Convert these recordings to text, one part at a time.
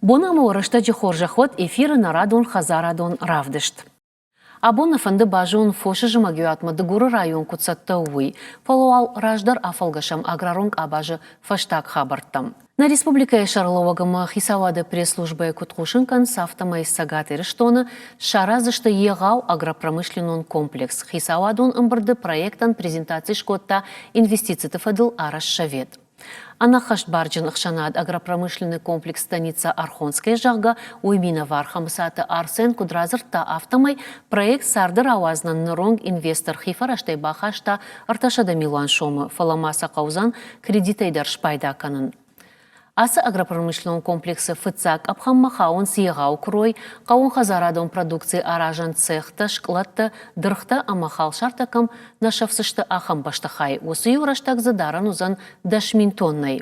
Бон ӕмӕ рӕстӕджы хорзӕх уӕд эфиры нӕрадон хӕдзарадон равдыст. Абон нӕ фӕнды базонын фосы зымӕгиуатмӕ Дыгуры район куыд цӕттӕ у, уый. Фӕлӕ уал раздӕр афӕлгӕсӕм аграрон къабазы фӕстаг хабӕрттӕм. Нӕ республикӕйы сӕргълӕууӕг ӕмӕ хицауады пресс-службӕйы куыд хъусын кӕнынц, афтӕмӕй Цӕгат Ирыстоны сараздзысты егъау агропромышленнон комплекс. Хицауадон ӕмбырды проектӕн презентаци скодта инвестициты фӕдыл арӕзт совет. Ӕнӕххӕстбарджын ӕхсӕнад агропромышленный комплекс станица Архонская, зӕгъгӕ, уый минӕвар Хӕмыцаты Арсен куыд радзырдта, афтӕмӕй проект царды рауадзынӕн ныронг инвестор хи фӕрӕзтӕй бахаста 300 милуан сомы, фӕлӕ ма сӕ хъӕудзӕн кредитӕй дӕр спайда кӕнын. Ацы агропромышленнон комплексы фыццаг къӕпхӕнмӕ хауынц егъау куырой, хъӕууонхӕдзарадон продукци аразӕн цехтӕ, скълӕдтӕ, дыргътӕ ӕмӕ халсартӕ кӕм нӕ сӕфдзысты, ахӕм бӕстыхай. Уыцы иу рӕстӕг дзы дарӕн уыдзӕн 10 000 тоннӕйы.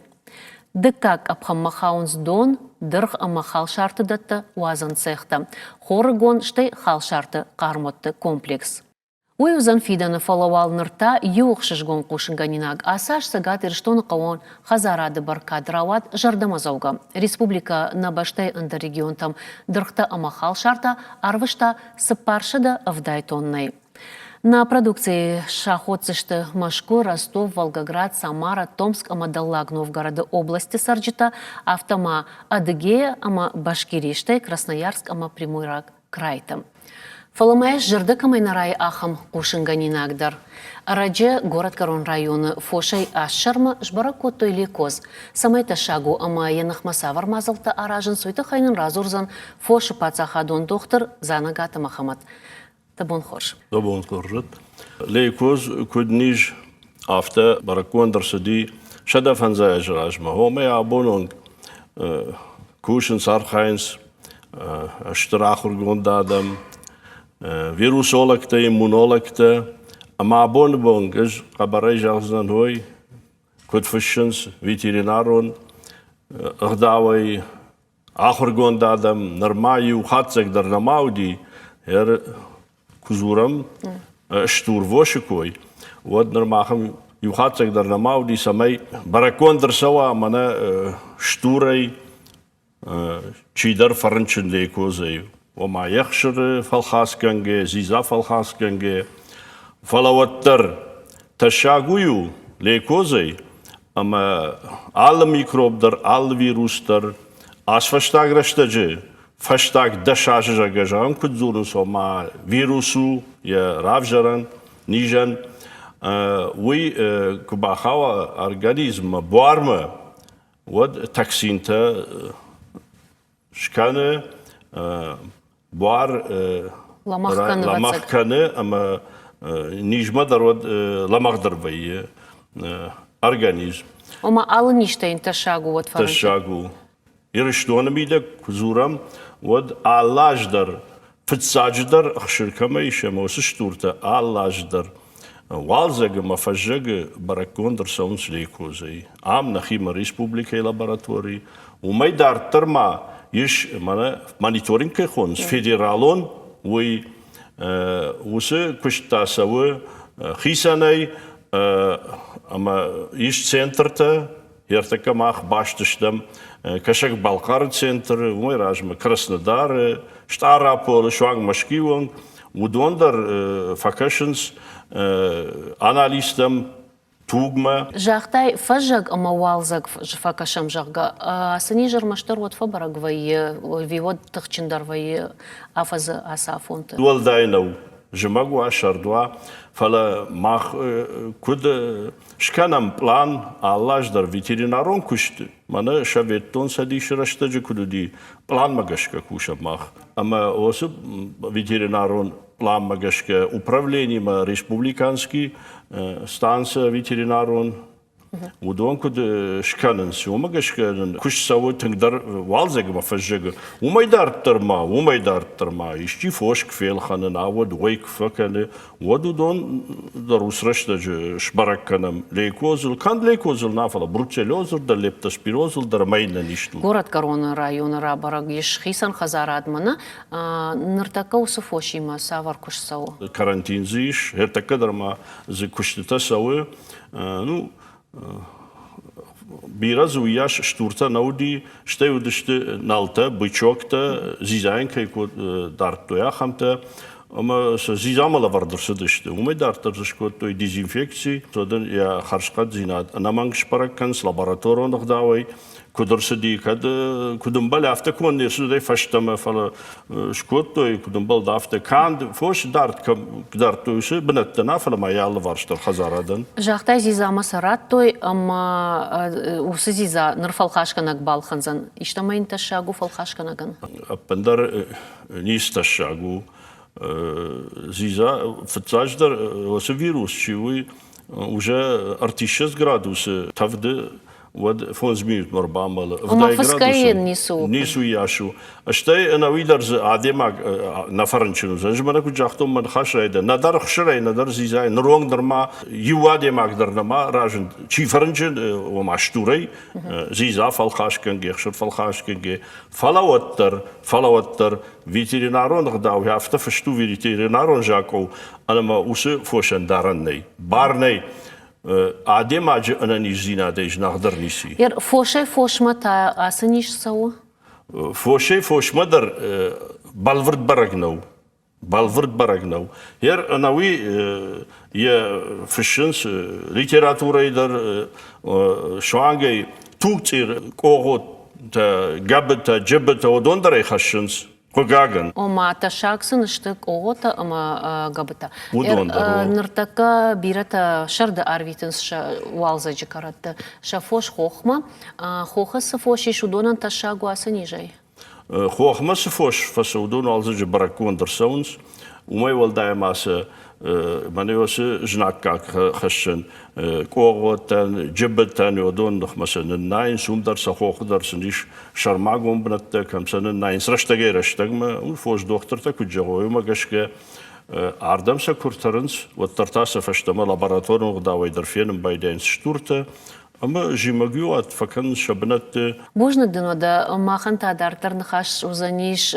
Дыккаг къӕпхӕнмӕ хауынц дон, дыргъ ӕмӕ халсарты дӕттӕ уадзӕн цехтӕ, хорыгон, стӕй халсарты хъӕрмуӕтты комплекс. Уый уыдзӕн фидӕны, фӕлӕ уал ныр та иу ӕхсызгон хъусынгӕнинаг. Ацы аз Цӕгат Ирыстоны хъӕууон хӕдзарады бӕркад рауад зӕрдӕмӕдзӕугӕ. Республикӕ нӕ бӕстӕйы ӕндӕр регионтӕм дыргътӕ ӕмӕ халсартӕ арвыста 470 тоннӕйы. Нӕ продукцийы саходдзысты Мӕскуы, Ростов, Волгоград, Самара, Томск ӕмӕ Дӕллаг Новгороды областы цӕрджытӕ, афтӕ ма Адыгея ӕмӕ Башкирийы, стӕй Красноярск ӕмӕ Примойраг крайты. Фӕлӕ ма йӕ зӕрдӕ кӕмӕй нӕ райы, ахӕм хъусынгӕнинаг дӕр. Ӕрӕджы горӕтгӕрон районы фосӕй ӕссӕрмӕ сбӕрӕг кодтой лейкоз. Цӕмӕй тӕссаг у ӕмӕ йӕ ныхмӕ цавӕр мадзӕлттӕ аразынц, уый тыххӕй нын радзурдзӕн фосы паддзахадон дохтыр Дзанӕгаты Мӕхӕмӕт. Дӕ бон хорз. Дӕ бон хорз. Лейкоз куыд низ, афтӕ бӕрӕггонд ӕрцыди 150 азы размӕ. Уымӕй абон онг кусынц, архайынц стыр ахуыргонд адӕм, вирусологтӕ, иммунологтӕ. Ӕмӕ абоны бон ӕз хъӕбӕрӕй зӕгъдзынӕн уый, куыд фыссынц ветеринарон ӕгъдауӕй ахуыргонд адӕм, нырма иу хатдзӕг дӕр нӕма уыди, куы дзурӕм стурвосы кой, уӕд нырма ахӕм иу хатдзӕг дӕр нӕма уыди, цӕмӕй бӕрӕггонд ӕрцӕуа мӕнӕ стурӕй чидӕр фӕрынчын лейкозӕй, ома ӕхсыры фӕлхасгӕнгӕ, дзидза фӕлхасгӕнгӕ. Фӕлӕ уӕддӕр тӕссаг уый у лейкозӕй, ӕмӕ алы микроб дӕр, алы вирус дӕр азфӕстаг рӕстӕджы фӕстаг 10 азы зӕгъгӕ зӕгъӕм куыд дзурынц, ома вирус у йӕ равзӕрӕн низӕн, уый куы бахауа организммӕ, буармӕ, уӕд токсинтӕ скӕны, буар лӕмӕгъ кӕны ӕмӕ низмӕ дӕр уӕд лӕмӕгъдӕр вӕййы организм. Ома алы низтӕй йын тӕссаг у уӕд фӕрынчын? Тӕссаг у. Ирыстоны мидӕг куы дзурӕм, уӕд алы аз дӕр, фыццаджыдӕр ӕхсыр кӕмӕ ис ӕмӕ уыцы стуртӕ алы аз дӕр уалдзӕг ӕмӕ фӕззӕгы бӕрӕггонд ӕрцӕуынц лейкозӕй. Ам нӕхимӕ республикӕйы лабораторийы. Уымӕй дарддӕр ма ис мӕнӕ мониторинг кӕй хонынц, федералон, уый уыцы куыст та цӕуы хицӕнӕй ӕмӕ ис центртӕ, Ӕртӕккӕ мах баст стӕм Кӕсӕг-Балхъары центры, уымӕй размӕ Краснодары, Стъараполы, суанг Мӕскуыйы онг. Уыдон дӕр фӕкӕсынц анализтӕм, тугмӕ. Загътай, фӕззӕг ӕмӕ уалдзӕг фӕкӕсӕм, зӕгъгӕ. Ацы низ ӕрмӕстдӕр уӕд фӕбӕрӕг вӕййы, ӕви уӕд тыхджындӕр вӕййы афӕдзы ацы афонты? Уӕлдай нӕу, зымӕг уа, сӕрд уа, фӕлӕ мах куыд Скӕнӕм пълан алы аз дӕр ветеринарон куыст, мӕнӕ Советтон Цӕдисы рӕстӕджы куыд уыди, пъланмӕ гӕсгӕ кусӕм мах. Ӕмӕ уыцы ветеринарон пъланмӕ гӕсгӕ управлениемӕ республиканский станцӕ ветеринарон уыдон куыд скӕнынц, уымӕ гӕсгӕ нын куыст цӕуы тынгдӕр уалдзӕг ӕмӕ фӕззӕгы. Уымӕй дарддӕр ма, уымӕй дарддӕр ма исчи фос куы фелхӕны, науӕд уӕй куы фӕкӕны, уӕд уыдон дӕр уыцы рӕстӕджы сбӕрӕг кӕнӕм лейкозыл, канд лейкозыл нӕ, фӕлӕ бруцеллезыл дӕр, лептоспирозыл дӕр ӕмӕ иннӕ низтыл. Горӕтгӕроны районы рабӕрӕг ис хицӕн хӕдзарадмӕ нӕ. Ныртӕккӕ уыцы фосимӕ цавӕр куыст цӕуы? Карантин дзы ис, ӕртӕккӕ дӕр ма дзы куыстытӕ цӕуы. Ну, Бирӕ дзы уыйас стуртӕ нӕ уыди, стӕй уыдысты нӕлтӕ, бычоктӕ, дзидзайӕн кӕй дардтой, ахӕмтӕ. Ӕмӕ сӕ дзидзамӕ лӕвӕрд ӕрцыдысты. Уымӕй дарддӕр дзы скодтой дезинфекци, уӕд йӕ хӕрзхъӕддзинад ӕнӕмӕнг сбӕрӕг кӕнынц лабораторон ӕгъдауӕй, куыд ӕрцыди, кӕд куыд ӕмбӕлы, афтӕ конд не рцыд фӕстӕмӕ, фӕлӕ скодтой, куыд ӕмбӕлд, афтӕ. Канд фос дард кӕм дардтой, уыцы бынӕттӕ нӕ, фӕлӕ ма йӕ алыварс дӕр хӕдзарадӕн. Загътай, дзидзамӕ сӕ радтой, ӕмӕ уыцы дзидза ныр фӕлхасгӕнӕг балхӕндзӕн. Истӕмӕ йын тӕссаг у фӕлхасгӕнӕгӕн? Ӕппындӕр ницы тӕссаг у. Дзидза, фыццаджыдӕр, уыцы вирус чи уый, уже 36 градусы тӕвды уӕд 5 минутмӕ ӕрбамӕлы. Ома фыцгӕ ницы у? Ницы уыйас у. Стӕй ӕнӕуи дӕр дзы адӕймаг нӕ фӕрынчын уыдзӕн. Ӕз мӕнӕ куыд загътон мӕ ныхас райдайӕн, нӕдӕр ӕхсырӕй, нӕдӕр дзидзайӕ, ныронг нырма иу адӕймаг дӕр нӕма разынд, чи фӕрынчын, ома стурӕй, дзидза фӕлхасгӕнгӕ, ӕхсыр фӕлхасгӕнгӕ. Фӕлӕ уӕддӕр, фӕлӕ уӕддӕр ветеринарон ӕгъдау афтӕ фыст у ветеринарон закъон, ӕмӕ уыцы фосӕн дарӕн нӕй, бар нӕй. Адӕймаджы ӕнӕниздзинадӕй зынаргъдӕр ницы и. Фосӕй фосмӕ та ацы низ цӕуы? Фосӕй фосмӕ дӕр бӕлвырд бӕрӕг нӕу. Бӕлвырд бӕрӕг нӕу. Ер ӕнӕуи йӕ фыссынц литературӕйы дӕр суангӕй тугцъир къогъотӕ, гӕбытӕ, джыбытӕ, уыдон дӕр ӕй хӕссынц. Хъыгагӕн. Ома тӕссаг сын сты къогъотӕ ӕмӕ гӕбытӕ. Уыдон дӕр. Ныртӕккӕ бирӕтӕ сӕрды арвитынц сӕ уалдзӕджы кӕрӕтты сӕ фос хохмӕ. Хохы цы фос ис, уыдонӕн тӕссаг у ацы низӕй? Хохмӕ цы фос фӕцӕуы, уыдон уалдзӕджы бӕрӕггонд ӕрцӕуынц. Уымӕй уӕлдай ма сӕ мӕнӕ уыцы знаггаг хӕссӕн къогъотӕн, джыбытӕн, уыдон ныхмӕ сӕ ныннайынц, уым дӕр сӕ хохы дӕр сын ис сӕрмагонд бынӕттӕ, кӕм сӕ ныннайынц рӕстӕгӕй-рӕстӕгмӕ, уым фос дохтыртӕ куыд зӕгъой, уымӕ гӕсгӕ ардӕм сӕ куы ртӕрынц, уӕддӕр та сӕ фӕстӕмӕ лабораторон ӕгъдауӕй дӕр фенын байдайынц стуртӕ ӕмӕ зимӕгиуат фӕкӕнынц сӕ бынӕтты. Бузныг дын уӕдӕ, махӕн та дарддӕр ныхас уыдзӕнис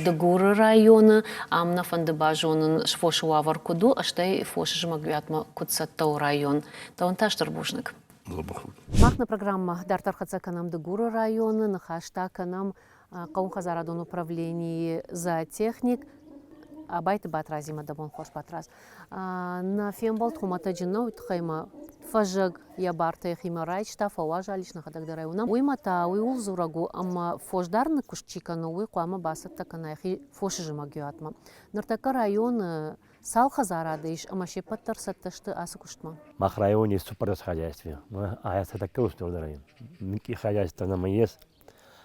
Дыгуры районы. Ам нӕ фӕнды базонын, фосы уавӕр куыд у, стӕй фосы зымӕгиуатмӕ куыд цӕттӕ у район. Дӕуӕн та стыр бузныг. Мах нӕ программӕ дарддӕр хӕццӕ кӕнӕм Дыгуры районы, ныхас та кӕнӕм хъӕууонхӕдзарадон управленийы зоотехник Абайты Батразимӕ. Дӕ бон хорз, Батраз. Нӕ фембӕлд хуымӕтӕджы нӕу, уый тыххӕй ма фӕззӕг йӕ бартӕ йӕхимӕ райста, фӕуазал ис, нӕхӕдӕг дӕр ӕй уынӕм. Уыимӕ та уый ууыл дзурӕг у, ӕмӕ фосдарыны куыст чи кӕны, уый хъуамӕ бацӕттӕ кӕна йӕхи фосы зымӕгиуатмӕ. Ныртӕккӕ районы Цал хӕдзарады ис ӕмӕ се ппӕт дӕр цӕттӕ сты ацы куыстмӕ? Мах райони цуппӕрдӕс хозяйстви. Ӕ тӕккӕ устурдӕр минкъий хозяйство нӕмӕ ес.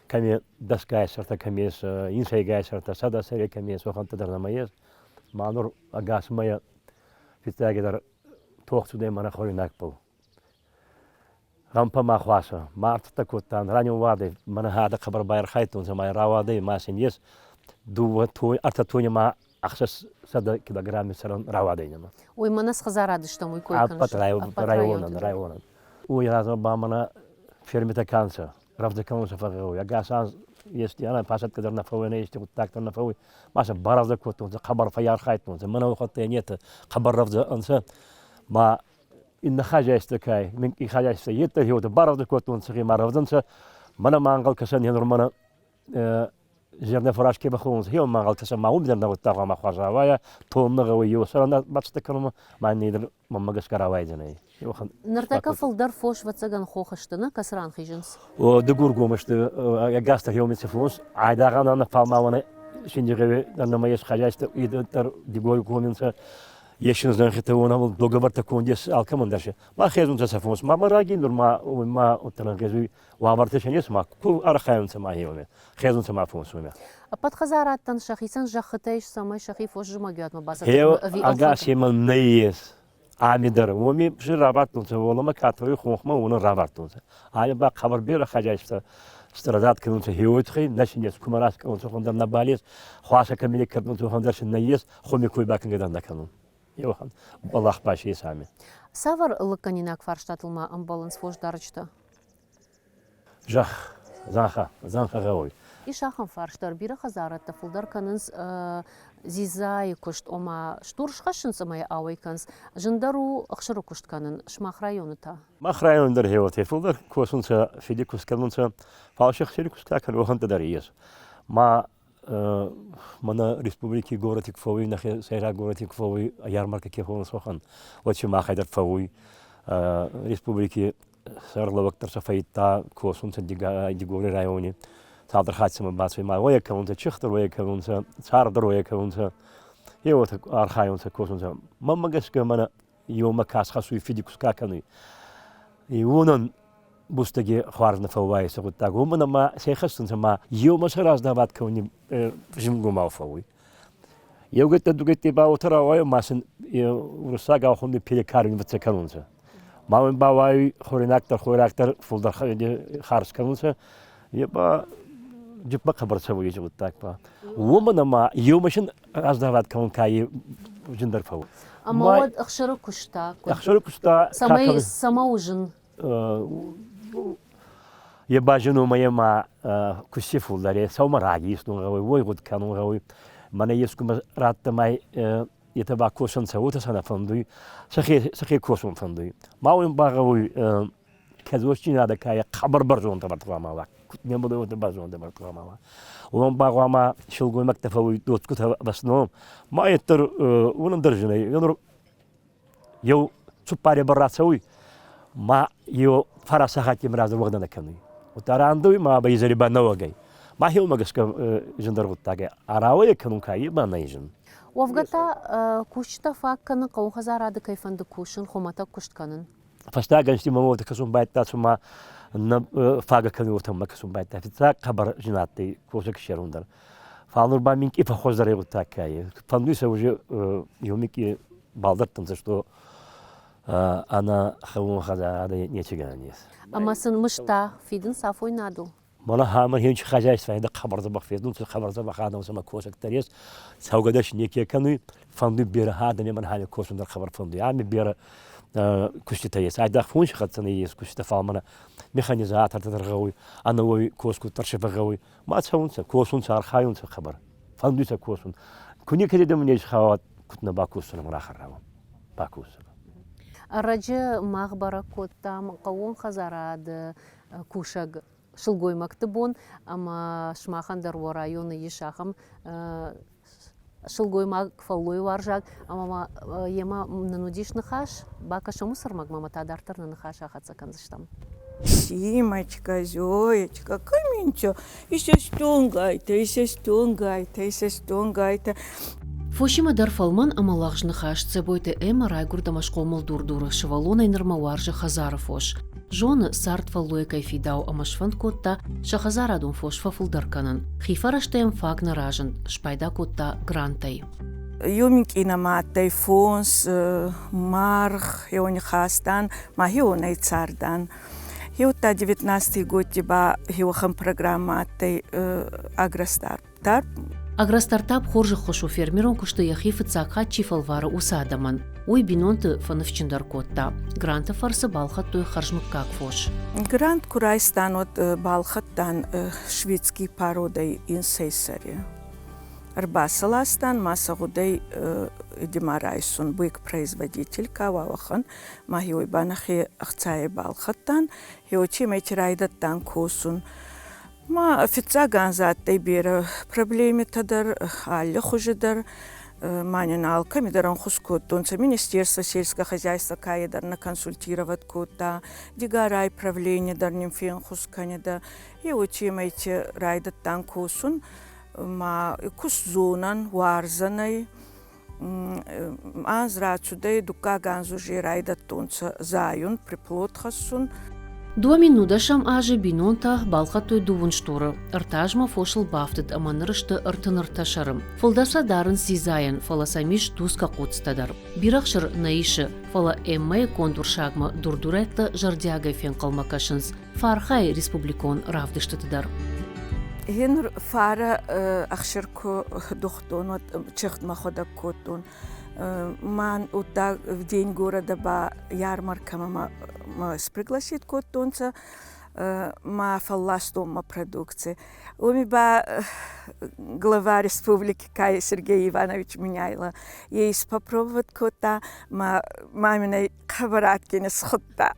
Кӕми дӕсгай сӕртӕ кӕми ес, инсӕйгай сӕртӕ, сӕдӕ сӕри кӕми ес, уӕхӕнттӕ дӕр нӕмӕ ес. Ма нур ӕгас мӕйӕ фиццагидӕр тох цудӕй мӕнӕ хуӕруйнагбӕл. Гъӕмпӕ ма хуасӕ, ма ӕрцӕттӕ кодтан, ранеуадӕй, мӕнӕ гьӕдӕ хъӕбӕр байархайдтонцӕ ма рауадӕй, ма син ес дууӕ той, ӕртӕ тойни ма ӕхсӕз сӕдӕ килограмми цӕрӕн рауадӕй нӕмӕ. Уый мӕнӕ цы хӕдзарад стӕм, уый кой кӕныс? Ӕппӕт районӕн, районӕн. Уый размӕ ба мӕнӕ фермитӕ кӕнцӕ, рӕвдзӕ кӕнунцӕ фӕгъгъӕуй. Ӕгас анз ести ана пасадкӕ дӕр нӕ фӕууй, ести гъуддаг дӕр нӕ фӕууй. Ма сӕ барӕвдзӕ кодтонцӕ, хъӕбӕр фӕййархайдтонцӕ. Мӕнӕ уӕхуӕдтӕ нетӕ хъӕбӕр рӕвдзӕ ӕнцӕ. Ма иннӕ хозяйство кай, минкъий хозяйство еттӕ хеуотӕ барӕвдзӕ кодтонцӕ, гъе ма рӕвдзӕнцӕ. Мӕнӕ ма ӕнгъӕл кӕсӕн енур мӕнӕ зӕрдӕ фӕрас ке бахонунцӕ, хеуон ма ӕнгъӕл кӕсӕн, ма уым дӕр нӕ гъуддаг гъӕуама хуарз рауайа, тонна гъӕуй еу сӕрӕн бацӕттӕ кӕнунмӕ, ма иннӕ мӕнмӕ гӕсгӕ рауайдзӕнӕй. Ныртӕккӕ фылдӕр фос ӕвӕццӕгӕн хохы сты, нӕ кӕцы ран хизынц? Дыгургомы сты ӕгас хеуми фос, айдагъ ӕнӕ фалмауӕнӕ синдигъеуи нӕмӕ ес хозяйство дӕр Дигоргоми нцӕ есин зӕнхитӕ уонӕбӕл договортӕ конд ес алкӕмӕн дӕр. Ма хезунцӕ сӕ фонс. Ма ма раги нур ма ма уттӕн уавӕртӕ сӕ ес, ма ку архайунцӕ ма хеуме, хезунцӕ ма фонс уоме. Ӕппӕт хӕдзарадтӕн сӕхицӕн зӕххытӕ ис, цӕмӕй сӕхи фос зымӕгиуатмӕ бацӕттӕ Хеу ӕви ӕгасемӕ нӕййес. Ами дӕр уоми си равардтонцӕ, уоламӕ катори хонхмӕ уонӕн равардтонцӕ. Ами ба хъӕбӕр берӕ хозяйство страдат кӕнунцӕ хеуотхи, нӕ син ес кумӕ раскъӕрунцӕ, хуӕндӕр нӕбал ес, хуасӕ кӕми некӕрдунцӕ, хуӕндӕр син нӕййес, хуми кой бакӕнгӕ дӕр нӕ кӕнун. Еуӕхӕн бӕлах ба си ес ами. Цавӕр лыггӕнинаг фарстатыл ма ӕмбӕлынц фосдарджытӕ? Зӕхх, зӕнхӕ, зӕнхӕ гъӕуй. Ис ахӕм фарст дӕр, бирӕ хӕдзарӕдтӕ фылдӕр кӕнынц дзидзайы куыст, ома стур схӕссынц ӕмӕ йӕ ауӕй кӕнынц. Зындӕр у ӕхсыры куыст кӕнын, сымах районы та? Мах районы дӕр хеуӕттӕй фулдӕр косунцӕ, фиди куст кӕнунцӕ, фал се хсири куст ка кӕнуй, уӕхӕнттӕ дӕр ес. Ма мӕнӕ республики горӕти ку фӕууй, нӕхе сӕйраг горӕти ку фӕууй, ярмаркӕ ке хонунцӕ, уӕхӕн, уӕд си махӕй дӕр фӕууй. Республики сӕргълӕууӕг дӕр сӕ фӕййидта, косунцӕ Дигори райони. Цалдӕр хатти сӕмӕ бацӕуй, ма уӕйӕ кӕнунцӕ, чихт дӕр уӕйӕ кӕнунцӕ, цар дӕр уӕйӕ кӕнунцӕ. Е уотӕ архайунцӕ, косунцӕ. Мӕнмӕ гӕсгӕ мӕнӕ еумӕ ка схӕссуй, фиди куст ка кӕнуй, уонӕн бустӕги хуарз нӕ фӕууайы сӕ гъуддаг. Уомӕн ӕма сӕ хӕссунцӕ ма еумӕ сӕ раздавад кӕуни зингомау фӕууй. Еугӕттӕ дугӕтти ба уотӕ рауайуй ма син уруссагау хунди перекармливаться кӕнунцӕ. Ма уин бауайуй хойраг дӕр, хойраг дӕр фулдӕр харз кӕнунцӕ. Е ба джиппа хъӕбӕр цӕуй еци гъуддаг ба. Уомӕн ӕма еумӕ син раздавад кӕнун ка зиндӕр фӕууй. Ӕмӕ уӕд ӕхсӕры куыста? Ӕхсӕры куыста. Цӕмӕй цӕмӕ у зын? Е базонун ма ма кусти фулдӕр е сӕумӕ раги истун гъӕуй, уой гъуд кӕнун гъӕуй. Мӕнӕ ескумӕ радтӕмӕй етӕ ба косунцӕ, уотӕ сӕ нӕ фӕндуй, сӕхе, сӕхе косун фӕндуй. Ма уин багъӕуй кӕдзосдзийнадӕ ка е хъӕбӕр бӕрзонд ӕвӕрд гъӕуама уа, куд не мбӕлуй, уотӕ бӕрзонд ӕвӕрд гъӕуама уа. Уомӕн ба гъӕуама силгоймӕгтӕ фӕууй доцгутӕ в основном. Ма етдӕр уонӕн дӕр зин ӕй. Еу цуппаребӕл рацӕуй, ма еу фара сахаттеми раздӕр уӕгъдӕ нӕ кӕнуй. Удта рандӕуй ма ба изӕри ба нӕуӕгӕй. Ма хеумӕ гӕсгӕ зиндӕр гъуддаг ӕй. Арауӕй кӕнун ка е ба нӕ зин. Уӕвгӕ та кусджытӕ фаг кӕны хъӕуы хӕдзарады кӕй фӕнды кусын, хуымӕтӕг куыст кӕнын? Фӕстаг ӕнзти мӕ уотӕ кӕсун байдта, цума нӕ фагӕ кӕнуй, уотӕ мӕ кӕсун байдта. Фиццаг хъӕбӕр зин адтӕй косӕг иссерун дӕр. Фал нур ба минкъий фӕххуӕздӕр ӕй гъуддаг ка е. Фӕндуй сӕ уже еу минкъий балдӕрдтӕнцӕ, что ӕнӕ хъӕуон хӕдзарадӕй нечи гӕнӕн ес. Ӕма сын мызтӕ фидынц афойнадыл? Мана хаман хенчи хозяйство да хабар дзӕбӕх федунцӕ, хабар дзӕбӕх адӕм сӕмӕ косӕг дӕр ес. Цӕугӕдӕс неке кӕнуй, фӕндуй берӕ адӕми ман хами косун дӕр хабар фӕндуй. Ами берӕ куститӕ ес. Айдагъ фонси хӕццӕ нӕ ес куститӕ, фал мана механизатортӕ дӕр гъӕуй, ӕнӕуой косгутӕ дӕр се гъӕуй. Ма цӕунцӕ, косунцӕ, архайунцӕ хабар. Фӕндуй сӕ косун. Ку некӕд адӕм не схауа, куд нӕ бакосун, рахӕррауа. Бакосун. Ӕрӕджы мах бӕрӕг кодтам хъӕууон хӕдзарады кусӕг сылгоймӕгты бон ӕмӕ сымахӕн дӕр уӕ районы ис ахӕм сылгоймаг фӕллойуарзаг ӕмӕ ма йемӕ нын уыдис ныхас, бакӕсӕм уыцы ӕрмӕгмӕ ӕмӕ та дарддӕр нӕ ныхас ахӕццӕ кӕндзыстӕм. Симочка, Зоечка, каменча, исӕстонгайтӕ, исӕстонгайтӕ, исӕстонгайтӕ. Фосимӕ дӕр фӕлмӕн ӕмӕ лӕгъз ныхас Цӕбойты Эммӕ райгуырд ӕмӕ схъомыл Дур-Дуры, сывӕллонӕй нырмӕ уарзы хӕдзары фос. Зоны, цард фӕллойӕ кӕй фидауы ӕмӕ сфӕнд кодта сӕ хӕдзарадон фос фӕфылдӕр кӕнын. Хи фӕрӕзтӕ йӕм фаг нӕ разынд, спайда кодта грантӕй. Еу минкъий нӕмӕ адтӕй фонс, маргъ, хеуони хастан, ма хеуонӕй цардан. Хеудта XIX годти ба хеуӕхӕн программӕ адтӕй Агростар. Агростартап хорз ӕххуыс у фермерон куысты йӕхи фыццаг хатт чи фӕлвары, уыцы адӕмӕн. Уый бинонты фӕныфсджындӕр кодта. Гранты фӕрцы балхӕдтой хӕрзмыггаг фос. Грант куы райстан, уӕд балхӕдтан шведский породӕй инсейсари. Ӕрбацӕластан ма сӕ гъудӕй идемӕ райсун бык-производитель ка уа, уӕхӕн. Ма хеуой ба нӕхе ӕхцайӕй балхӕдтан. Хеуочемӕйти райдӕдтан косун. Ма фиццаг анз адтӕй берӕ проблемитӕ дӕр, алли хузи дӕр. Ма нин алкӕми дӕр ӕнхус кодтонцӕ. Министерство сельского хозяйства каедӕр нӕ консультировать кодта, Дигарай правление дӕр нин фенхус кӕнидӕ. Еуотемӕйти райдӕдтан косун. Ма куст зонӕн, уарзӕн ӕй. Анз рацудӕй, дуккаг анз уже райдӕдтонцӕ зайун, приплод хӕссун. 2010 азы бинонтӕ балхӕдтой дыууын стуры. Ӕртӕ азмӕ фосыл бафтыд ӕмӕ ныр сты 33 сӕры. Фылдӕр сӕ дарынц дзидзайӕн, фӕлӕ сӕм ис тускӕ хъуццытӕ дӕр. Бирӕ ӕхсыр нӕ исы, фӕлӕ Эммӕйы конд урсагмӕ дурдурӕттӕ зӕрдиагӕй фенхъӕлмӕ кӕсынц. Фӕархайы республикон равдыстыты дӕр. Гъенур фарӕ ӕхсир ку духтон, уӕд чыгъд мӕхуӕдӕг кодтон. Мӕн удта в день города ба ярмаркӕмӕ мӕ спригласить кодтонцӕ. Ма фӕлластон мӕ продукци. Уоми ба глава республики Кай Сергей Иванович Меняйло е испопробовать кодта, ма ма мин ӕй хъӕбӕр адгин исхудта.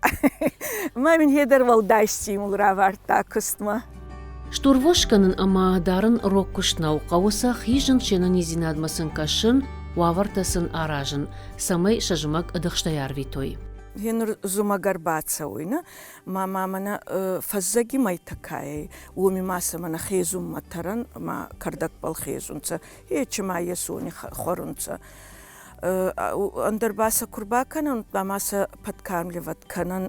Ма мин хедӕр уӕлдай стимул равардта кустмӕ. Стурвос кӕнын ӕмӕ дарын рог куыст нӕу, хъӕуы сӕ хизын, се нӕниздзинадмӕ сын кӕсын, уавӕртӕ сын аразын, цӕмӕй сӕ зымӕг ӕдыхстӕй арвитой. Гъенур зумӕг ӕрбацӕуй, нӕ? Ма ма мӕнӕ фӕззӕги мӕйтӕ ка ӕй, уоми ма сӕ мӕнӕ хезунмӕ тӕрӕн ма кӕрдӕгбӕл хезунцӕ, ечи ма есони хуӕрунцӕ. Ӕндӕр ба сӕ ку рбакӕнӕн, ба ма сӕ подкармливать кӕнӕн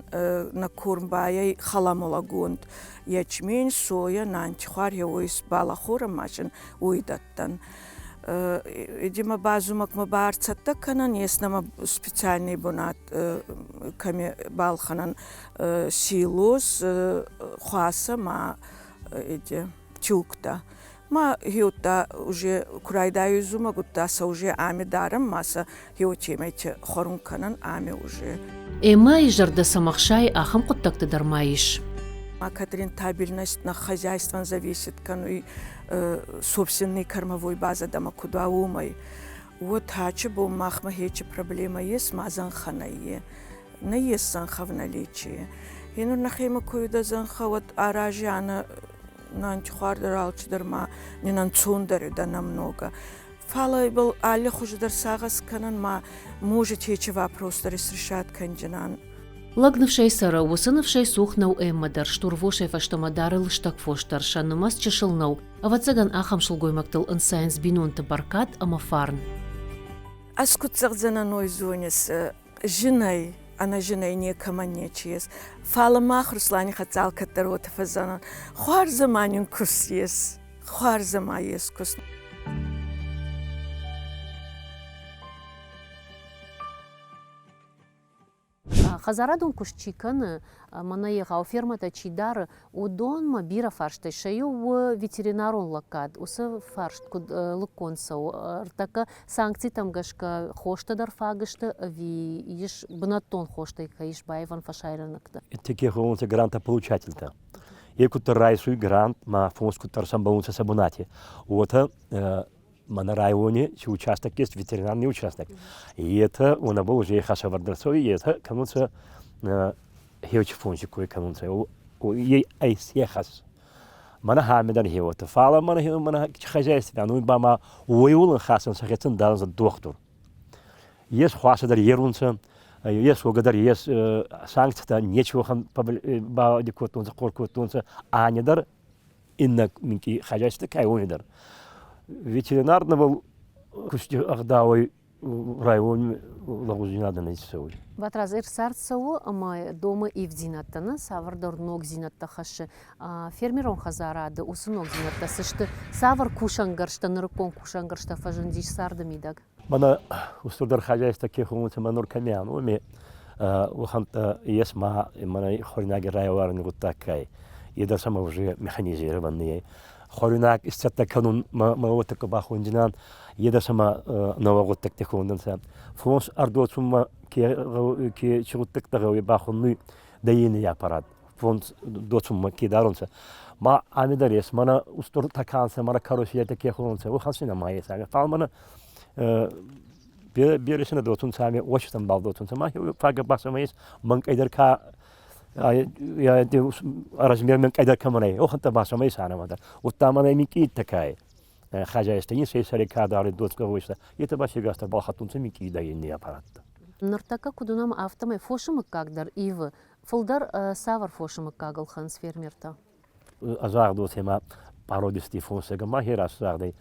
нӕ корм байӕй халамолагонд ячмень, соя, нантихуар, еуой балахорӕн ма син уой дӕттӕн. Видимо, базумӕгмӕ ба ӕрцӕттӕ кӕнӕн, ес нӕмӕ специальный бунат, кӕми балхӕнӕн силос, хуасӕ ма эти тюктӕ. Ма хеуттӕ уже ку райдайуй зумӕг, удта сӕ уже ами дарӕн, ма сӕ хеутемӕйти хуӕрун кӕнӕн ами уже. Эммӕйы зӕрдӕ цӕмӕ хсайы, ахӕм хъуыддӕгты дӕр ма ис. А кӕд рентабельность на хозяйствон зависит кӕнуй собственный кормовой базадӕмӕ куд уа, уомӕй. Уӕд ачи бон махмӕ хечи проблемӕ ес, ма зӕнхӕ нӕййе. Нӕййес зӕнхӕ в наличии. Енур нӕхемӕ ку уидӕ зӕнхӕ, уӕд арази ана нантихуар дӕр алчидӕр ма нин ӕнцондӕр уидӕ намного. Фал ибӕл алли хузи дӕр сагъӕс кӕнӕн ма может ечи вопрос дӕр исрешат кӕнджинан. Лӕг ныфсӕй цӕры, уыцы ныфсӕй цух нӕу Эммӕ дӕр, стурвосӕй фӕстӕмӕ дары лыстӕг фос дӕр, сӕ нымӕц чысыл нӕу. Ӕвӕццӕгӕн, ахӕм сылгоймӕгтыл ӕнцайынц бинонты бӕркад ӕмӕ фарн. Ӕз куд зӕгъдзӕнӕн, уой зонис, зинӕй, ӕнӕзинӕй некӕмӕн нечи ес. Фал мах Руслани хӕццӕ алкӕддӕр уотӕ фӕззӕнӕн. Хуарз ӕма нин куст ес, хуарз ӕма ес куст. Хӕдзарадон куыст чи кӕны, мӕнӕ егъау фермӕтӕ чи дары, уыдонмӕ бирӕ фарстӕй сӕ иу у ветеринарон лӕггад. Уыцы фарст куыд лыггонд цӕуы? Ӕртӕккӕ санкцитӕм гӕсгӕ хостӕ дӕр фаг сты ӕви ис бынӕттон хостӕй кӕй ис баивӕн фӕсайрӕнӕгтӕ? Таких хонунцӕ грантополучательтӕ. Е куддӕр райсуй грант, ма фонс куддӕр сӕмбӕлунцӕ сӕ бунати, уотӕ мӕнӕ райони ци участок есть, ветеринарный участок. И это он был уже хасавардерцой, и это кӕнунцӕ хеучи фонси кой кӕнунцӕ. Ей ай сехас. Мӕнӕ хамедан хеуата. Фала мӕнӕ мӕнӕ хозяйстве, ну ба ма уойулын хасан сӕхецӕн дарунцӕ дохтур. Ес хуасӕ дӕр ерунцӕ, ес уогӕ дӕр ес санкцитӕ нечего ба кодтонцӕ, хъор кодтонцӕ, ане дӕр иннӕ минкъий хозяйствӕ кӕй дӕр. Ветеринарного кусти ӕгъдауӕй район лӕгъуздзийнадӕ нӕ цӕуй. Батрадз, ӕрцард цӕуы ӕмӕ домы ивддзинӕдтӕ, нӕ цавӕрдӕр ногдзинӕдтӕ хӕссы. Фермерон хӕдзарады уыцы ногдзинӕдтӕ цы сты, цавӕр кусӕнгӕрзтӕ, нырыккон кусӕнгӕрзтӕ фӕзындис царды мидӕг? Мӕнӕ устурдӕр хозяйство ке хонунцӕ мӕ нур кӕми ан, уоми уӕхӕнттӕ ес ма мӕнӕ хуӕруйнаги райӕвӕруни гъуддаг ка ӕй, е дӕр сӕмӕ уже механизированный ӕй. Хуӕруйнаг исцӕттӕ кӕнун ма уотӕ ку бахондзинан, е дӕр сӕмӕ нӕуӕг гъуддӕгтӕ хондӕнцӕ. Фонс ӕрдоцунмӕ ке ке ци гъуддӕгтӕ гъӕуй бахоннуй доение аппарат. Фонд доцунмӕ ке дарунцӕ. Ма ами дӕр ес, мӕнӕ устур таканцӕ, мӕнӕ каруселтӕ ке хонунцӕ, уӕхӕн си нӕма ес ами. Фал мӕнӕ бересинӕ доцунцӕ ами, уочитӕнбӕл доцунцӕ. Ма фагӕ ба сӕмӕ ес, мӕнкъӕйдӕр ка размер мӕнкъӕйдӕр кӕмӕн ӕй, уӕхӕнттӕ ба сӕмӕ ес анӕмӕ дӕр. Удта мӕнӕ минкъийтӕ ка ӕй, хозяйство ин сӕ ка даруй доцгӕ войста, етӕ ба сегасдӕр балхӕдтонцӕ минкъий доенный аппараттӕ. Ныртӕккӕ куыд уынӕм, афтӕмӕй фосы мыггаг дӕр ивы. Фылдӕр цавӕр фосы мыггаг ӕлхӕнынц фермертӕ? Загъдоцемӕ пародисти фонсега ма хе расагъдӕй.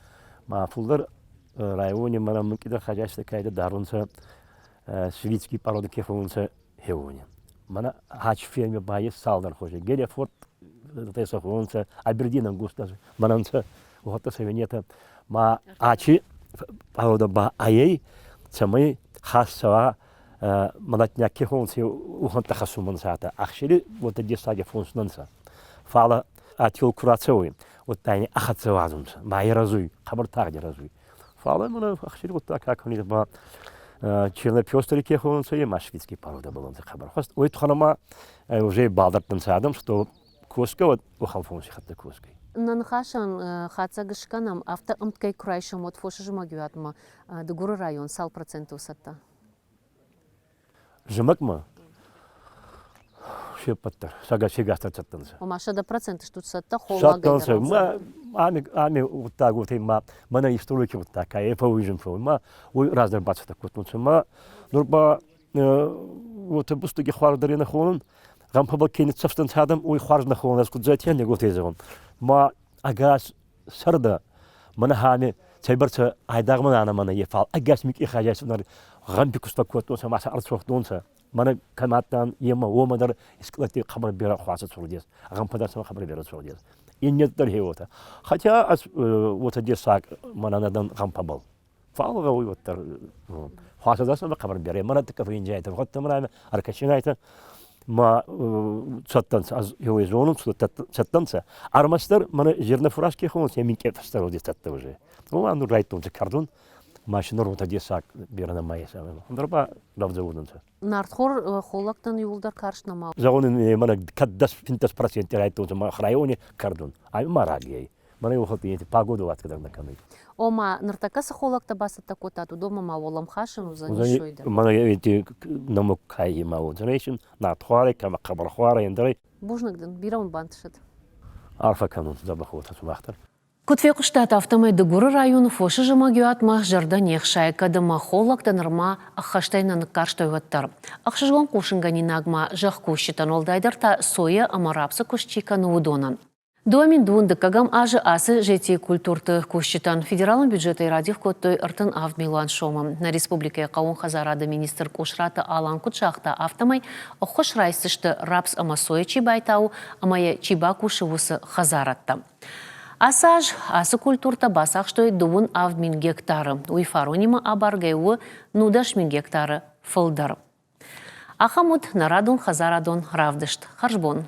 Ма фулдӕр райони мӕнӕ мынкъидӕр хозяйство кайда дарунцӕ шведский породы ке хонунцӕ хеуони. Мӕнӕ хач ферме ба ес цалдӕр хузи. Гелефорд теса хонунцӕ, Абердин ангуста мӕнӕнцӕ, уотӕ савенетӕ. Ма ачи порода ба айей, цӕмӕй хас цӕуа молотняк ке хонунцӕ, ухӕнттӕ хӕссунмӕ Ахшери уотӕ дессаги фонс нӕ Фал атил ку рацӕуй, уӕдта ин ӕ хӕццӕ уадзунцӕ, ма ирӕзуй, хъӕбӕр тагъд ирӕзуй. Фал мӕнӕ ӕхсири гъуддаг ка кӕнид ба чернопёстри ке хонунцӕ, е ма шведский порода балонцӕ хъӕбӕр хуӕст. Уой туххӕн ма уже балдӕрдтӕнцӕ адӕм, что косгӕ, уӕд уӕхӕн фонси хӕццӕ косгӕй. Нӕ ныхасӕн хатдзӕг скӕнӕм, афтӕ ӕмткӕй куы райсӕм, уӕд фосы зымӕгиуатмӕ Дыгуры район цал проценты у цӕттӕ? Зымӕгмӕ се ппӕт дӕр сегас дӕр цӕттӕ нцӕ. Ома 100% стут цӕттӕ холлагӕй дӕр? Ма ами ами гъуддаг уотӕ ма мӕнӕ историки гъуддаг ка е фӕууизун фӕууй ма уой раздӕр бацӕттӕ кодтонцӕ ма нур ба уотӕ бустӕги хуарз дӕр нӕ хонун гъӕмпӕбӕл ке ниццӕфтӕнцӕ адӕм уой хуарз нӕ хонун ӕз куд зӕтиан не уотӕ зӕгъун ма ӕгас сӕрдӕ мӕнӕ хами цӕйбӕрцӕ айдагъ мӕнӕ мӕнӕ е фал ӕгас микъи хозяйствонар гъӕмпи куст фӕккодтонцӕ ма сӕ ӕрцохтонцӕ мӕнӕ кӕм адтан ема уомӕ дӕр скълӕдти хъӕбӕр берӕ хуасӕ цурдес гъӕмпӕ дӕр сӕмӕ хъӕбӕр берӕ цурдес иннет дӕр хе уотӕ хотя ӕз уотӕ дессаг мӕнӕ нӕ дӕн гъӕмпӕбӕл фал гъӕуй уӕддӕр хуасӕ дӕр сӕмӕ хъӕбӕр берӕ мӕнӕ тӕккӕ финджайтӕ гъӕдтӕ мӕнӕ ӕркӕсинайтӕ ма цӕттӕнцӕ ӕз еуей зонун цӕттӕнцӕ ӕрмӕстдӕр мӕнӕ зернофураж ке хонунцӕ минкъий фӕстӕр уоди цӕттӕ уже ну нур райдтонцӕ кӕрдун машина рота дессаг берӕ нӕма ес ӕндӕр ба рӕвдзӕ уодӕнцӕ. Нартхор холлӕгтӕн иууылдӕр карст нӕма. Зӕгъун мӕнӕ кӕд 10-15% райдтонцӕ мах райони кӕрдун ай ма раги ӕй мӕнӕ уохӕтти ети погода уатгӕ дӕр нӕ кӕнуй. Ома ныртӕккӕ цы холлӕгтӕ бацӕттӕ кодтат, уыдонмӕ ма уӕлӕмхасӕн уыдзӕнис уый дӕр. Мӕнӕ эти намок кайи ма уодзӕнӕй нартхуарӕй кӕмӕ хъӕбӕрхуарӕй ӕндӕрӕй. Бузныг дын, бирӕ уын бантысӕд. Арфӕ кӕнун дзӕбӕх уотӕ сумах дӕр. Куыд фехъуыстат, афтӕмӕй Дыгуры районы фосы зымӕгиуатмӕ зӕрдӕ не хсайы, кӕд ӕмӕ холлӕгтӕ нырма ӕххӕстӕй нӕ ныккарстой, уӕддӕр. Ӕхсызгон хъусынгӕнинаг ма зӕхкусджытӕн, уӕлдайдӕр та сойӕ ӕмӕ рапсы куыст чи кӕны, уыдонӕн. 2002 дыккӕгӕм азы ацы зетийы культурты кусджытӕн федералон бюджетӕй радих кодтой 37 милуан сомы. Нӕ республикӕйы хъӕууон хӕдзарады министр Къусраты Алан куыд загъта, афтӕмӕй ӕххуыс райсдзысты рапс ӕмӕ сойӕ чи байтауы ӕмӕ йӕ чи бакусы, уыцы хӕдзарадтӕ. Ацы аз ацы культуртӕ бацахстой 27 000 гектары. Уый фаронимӕ абаргӕ у 19 000 гектары фылдӕр. Ахӕм уыд нӕ радон хӕдзарадон равдыст. Хӕрзбон!